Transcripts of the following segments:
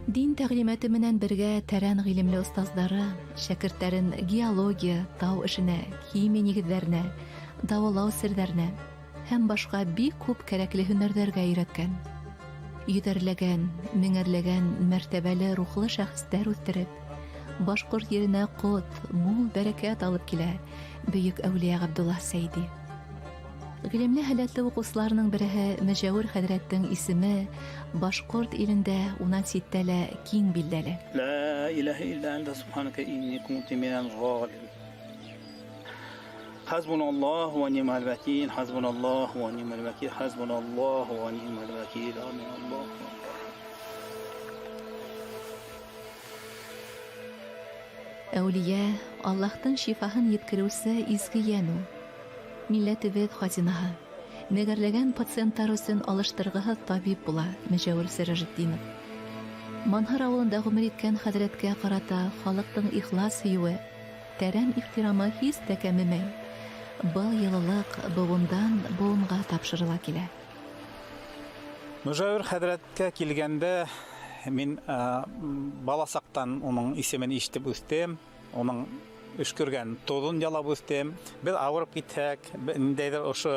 Дин тәғлимәте менән бергә тәрән ғилемле остаздары шәкерттәрен геология, тау эшенә, химия нигеҙҙәренә, дауалау серҙәренә һәм башҡа бик күп кәрәкле һөнәрҙәргә өйрәткән. Йөҙәрләгән, меңәрләгән мәртәбәле рухлы шәхестәр үҫтереп, башҡорт еренә ҡот, мул бәрәкәт алып килә бөйөк әүлиә Ғабдулла Сәйди. Ғилемле һәләтле уҡыусыларының береһе Мөжәүер хәҙрәттең исеме башҡорт илендә, унан ситтә лә киң билдәле. لا إله إلا أنت سبحانك إني كنت من الظالمين. حسبنا الله ونعم الوكيل، حسبنا الله ونعم الوكيل، حسبنا الله ونعم الوكيل. آمين. الله أكبر. Әүлиә Аллаһтың шифаһын еткереүсе изге йән ул. Милләтебеҙ хазинаһы. Меңәрләгән пациенттар өсөн алыштырғыһыҙ табип була Мөжәүер Сиражетдинов. Манһыр ауылында ғүмер иткән хәҙрәткә ҡарата халыҡтың ихлас һөйөүе, тәрән ихтирамы һис тә кәмемәй. Был йылылыҡ быуындан быуынға тапшырыла килә. Мөжәүер хәҙрәткә килгәндә, мин бала саҡтан уның исемен ишетеп үҫтем, уның өшкөргән тоҙон ялап үҫтем. Беҙ ауырып китһәк, ниндәйҙер ошо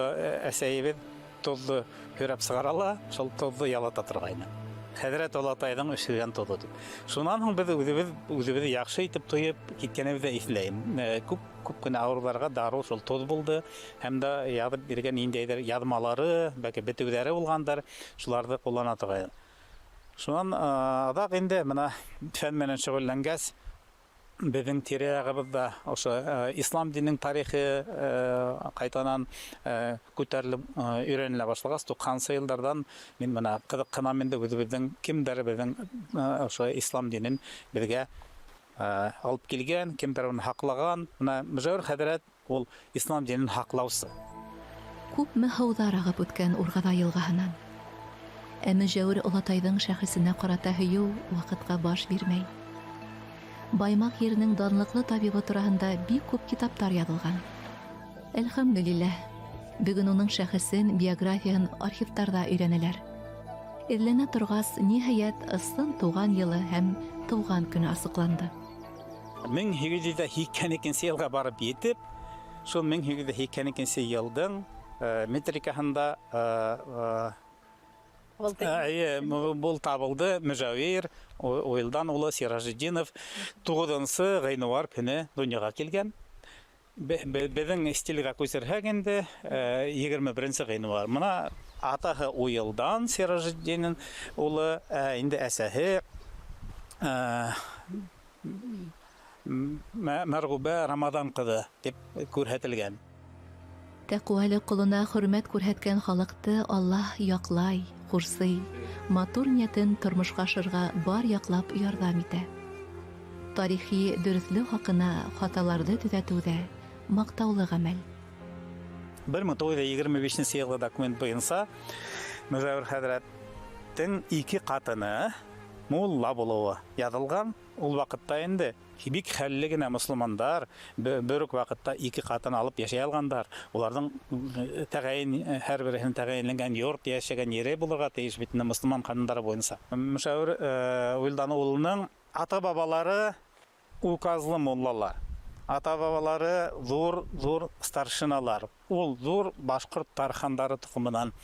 әсәйебеҙ тоҙҙо һөрәп сығара ла, шул тоҙҙо ялата торғайны. Хәҙрәт олатайҙың өшкөргән тоҙо тип. Шунан һуң беҙ үҙебеҙҙе яҡшы итеп тойоп киткәнебеҙҙе иҫләйем. Күп, күп кенә ауырыуҙарға дарыу шул тоҙ булды. Һәм дә яҙып биргән ниндәйҙер яҙмалары, бәлки бетеүҙәре булғандыр, шуларҙы ҡуллана торғайны. Шунан аҙаҡ инде бына фән менән шөғөлләнгәс, беҙҙең тирә-яғыбыҙҙа ошо ислам диненең тарихы ҡайтанан күтәрелеп өйрәнелә башлағас, туҡһансы йылдарҙан мин бына ҡыҙыҡһынам инде үҙебеҙҙең кемдәр беҙҙең ошо ислам динен беҙгә алып килгән, кемдәр уны һаҡлаған. Бына Мөжәүер хәҙрәт ул ислам динен һаҡлаусы. Күпме һыуҙар ағып үткән Урғаҙа йылғаһынан. Ә Мөжәүер олатайҙың шәхесенә ҡарата һөйөү ваҡытҡа баш бирмәй. Баймаҡ еренең данлыҡлы табибы тураһында бик күп китаптар яҙылған. Әлхәмдүлилләһ, бөгөн уның шәхесен, биографияһын архивтарҙа өйрәнәләр. Эҙләнә торғас, ниһайәт, ысын тыуған йылы һәм тыуған көнө асыҡланды. Мең һигеҙ йөҙ һикһән икенсе йылға барып етеп, шул мең һигеҙ йөҙ һикһән икенсе йылдың метрикаһында Эйе, был табылды Мөжәүер Уйылдан улы Сиражетдинов туғыҙынсы ғинуар көнө донъяға килгән. Беҙҙең стилгә күсерһәк инде, егерме беренсе ғинуар. Бына атаһы Уйылдан Сиражетдинин улы, инде әсәһе Мәрғүбә Рамаҙан ҡыҙы тип күрһәтелгән. Тәҡүәле ҡолона хөрмәт күрһәткән халыҡты Аллаһ яҡлай, ҡурсый, матур ниәтен тормошҡа ашырырға бар яҡлап ярҙам итә. Тарихи дөрөҫлөк хаҡына хаталарҙы төҙәтеү ҙә маҡтаулы ғәмәл. Бер мең туғыҙ йөҙ егерме бишенсе йылғы документ буйынса Мөжәүер хәҙрәттең ике ҡатыны мулла булыуы яҙылған. Ул ваҡытта инде бик хәлле генә мосолмандар бер үк ваҡытта ике ҡатын алып йәшәй алғандар. Уларҙың һәр береһенең тәғәйенләнгән йорт, йәшәгән ере булырға тейеш бит инде мосолман ҡанундары буйынса. Мөжәүер Уйылдан улының ата-бабалары указлы муллалар. Ата-бабалары ҙур-ҙур старшиналар. Ул ҙур башҡорт тархандары тоҡомонан,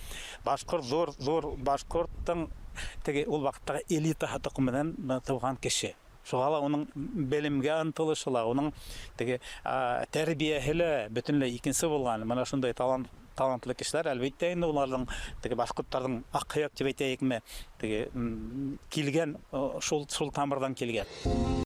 башҡорт ҙур-ҙур башҡорттың теге ул ваҡыттағы элитаһы тоҡомонан тыуған кеше. Шуға ла уның белемгә ынтылышы ла, уның теге тәрбиәһе лә бөтөнләй икенсе булған. Бына шундай талантлы кешеләр, әлбиттә инде уларҙың теге башҡорттарҙың аҡ һөйәк тип әйтәйекме, теге килгән, шул тамырҙан килгән.